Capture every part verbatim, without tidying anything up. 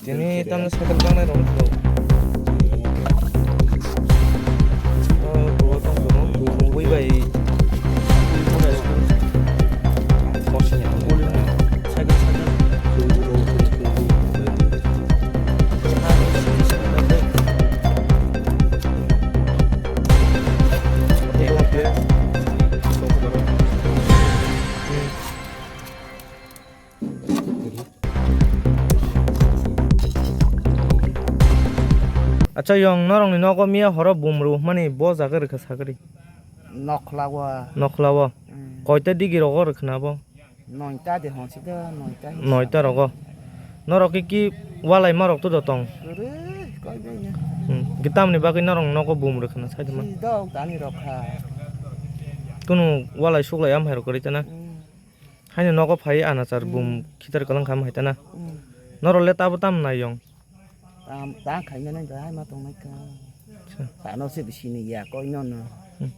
Tini tamni cycle tangnai rok. Oh, buwa tong tong. Bui bai. Cycle, cycle. Acha yong, norokni nogo miya horo bum rw hwnmani bo jaga rwkha sagri? Nokhla o. Nokhla o? Mm. Koita digi rogo rwkhwna bo? Noita de hwnsi do, noita hinsa. Noita rogo. Norok ki, ki walai ma rok to do tong? Kwrwi, koi bai ya. Hmm. Ki tamni bagwi norok nogo bum rwkhwna sai de ma? Si do, tani rok kha. Kunu walai suklai am hai rok kwrwi tana? Mm. Haino nogo phai anachar bum khitar kwlang kha am hai tana? Mm. Norok le tabo tam nai yong? Tam, ta khaina nai bai ma tong nai ka. Acha. Ano se bisi ni ya koi no no. Hmm.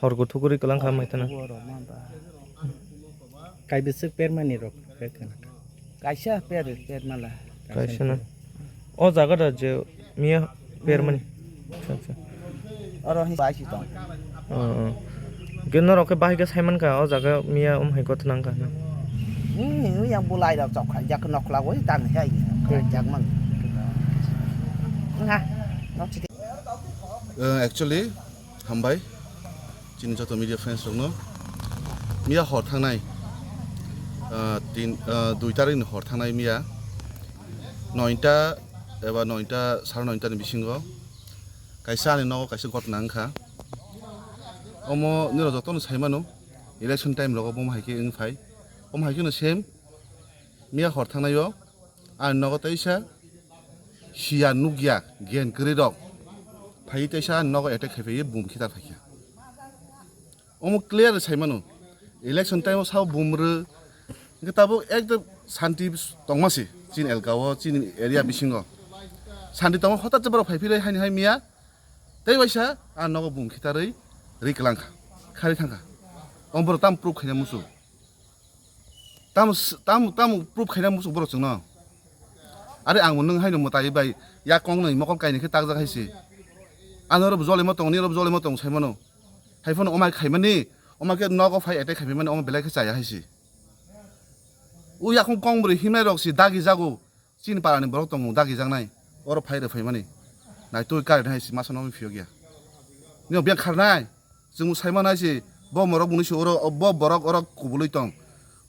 Hor kuthuk kwrwi kwlang kha mai tana. Hor kuthuk rok ma ba. Kai bwswk permani rok perkha na? Kaisa per, permala. Kaisa na. O jaga da je miya permani. Hmm. Acha, acha. Oro hin bai si tong. Oh, oh. Ge norok khe bahai khe saiman kha o jaga miya um hai gotna wng kha hwnwi. Hmm, yang bulai rok chok khai jak nokhla goi dan hai. Hmm. Jak man. Nga. Nok chiti. Uh, actually, hambai chini joto media friends rokno. Miya hor thangnai, uh, tin, uh, dui tarikni hor thangnai miya noita eba noita, sare noita ni bisingo kaisa ani nogo kaisa gotna wngkha. Omo nirok jotono saimano, election time rogo bo hai khe wngphai. Omo hai kheno same miya hor thangnaio ani nogo teisa siya nukya gen kwrwi rok phaiwi teisa ani nogo attack khai phaiwi bum khitar phaikha. Omo clear sai mano, election time o sao bum rw, hwnkhe tabuk ekdom shanti tongma se chini elka o, chini area bisingo shanti tongma, hothat se borok phai phirwi haini hai miya tei waisa a nogo bum khitarwi rwi kwlang kha, kharwi thang kha. Omo borok tamo proof khaina muchung? Tamo s-, tamo, tamo proof khaina muchung borok chwngno? Are ang bo nwng haino mwtai bai yak kong nwi mokol kainwi khe takjak hai se. Ano oro bo jolima tongo, nini oro bo jolima tongo sai mano. Hai phano omai khaimani, omai khe nogo phai attack khaimani, omo belai khe chaya hai se. O yakung kong bwrwi himnai rok se dagi jago. Chini parani borok tongo dagijaknai, oro phai rw phaimani. Naitugwi current hai se masa nokni phiyok ya. Nini biyang kharnai, chwngno sai manai se, bo morok mwnwi se oro, bo borok oro kubulwi tong.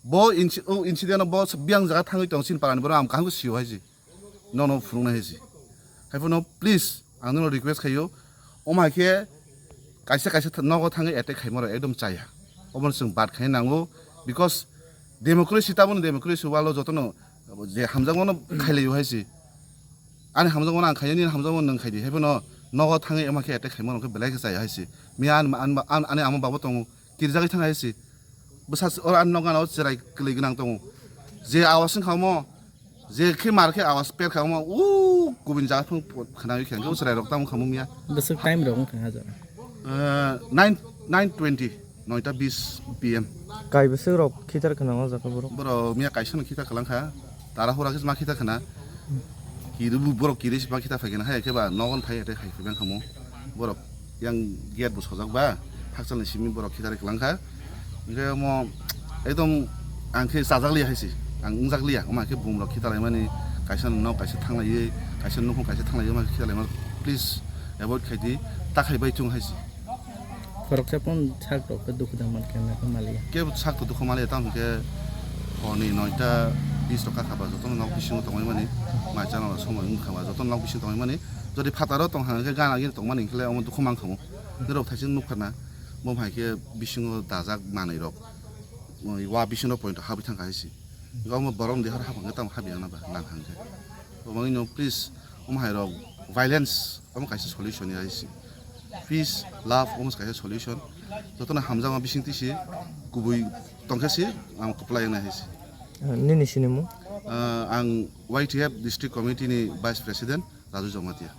Bo inci-, o incident o bo biyang jaga thangwi tong, chini parani borok ang kaham khe sio hai se. Nono phunuknai hai se. Hai phano please, ang nono request khaio, omo hai khe kaisa kaisa th-, nogo thangwi attack khaima rok ekdom chaya. Obono chwng bad khaina nango, because democracy, tabukni democracy world o jotono je hamjakmano khailaio hai se. Ani hamjakmano ang khaio, nini hamjakmano nwng khaidi. Hai phano nogo thangwi omo khe attack khaima rok khe belai khe chaya hai se. Miya ani, ani, ani, ani ama babo tongo, kirijagwi thang hai se. Bwsa oro ani nok gana o chwrai kwlwi gwnang tongo. Je awas wngkha omo, je khe mar khe awas per kha omo, u kubun jaga phung khwnawi khe hwnkhe o chwrai rok tamo khamung ya. Bwswk time rok wngkha ha jaga? Eh, nine, nine twenty, noita bis P M. Kai bwswk rok khitar khna o jaga borok? Borok miya kaisa no khitar kwlang kha. Tara hura khe ma khitar khna. Kiru bu borok kiri si ma khitar phai khna hai khe ba nogon phai ate khai phai bang khamu. Borok yang gate bo sojak ba, hakchal ni simi borok khitar kwlang kha. Hingke omo ekdom ang khe chajak liya hai se, ang wngjak liya, omo hai khe bum rok khitar lai mani, kaisa nok kaisa thang lai, kaisa nukhung kaisa thang lai, omo khitar lai mani, please avoid khai di, ta khai bai thung hai se. Khoroksa pon sak rok khe dukhu da man khe na khe maliya. Kebo sak to dukhu maliya, tamo hingke hor ni noita bis rok kha ba, jotono nok bisingo tongwi mani, mai chana rok somoi wng kha ba, jotono nok bisingo tongwi mani, jodi phataro tong kha hingke gana gini tong mani hingke le omo dukhu mang khamu. Norok thaising nukha na, bo hai khe bisingo dajak manwi rok, wa bisingo point habwi thang kha hai se. Omo borok ni dehor habang khe tamo habya na ba nang hang khe. Omo ino please, omo hai rok Violence omo kaisa solution ya hai se. Peace, love omo kaisa solution. Jotono hamjakma bisingtwi se kubui tongkhe se ang kwplai wngnai hai se. Ah, nini sinimung? Ah, ang Y T F District Committee ni Vice President Raju Jamatia.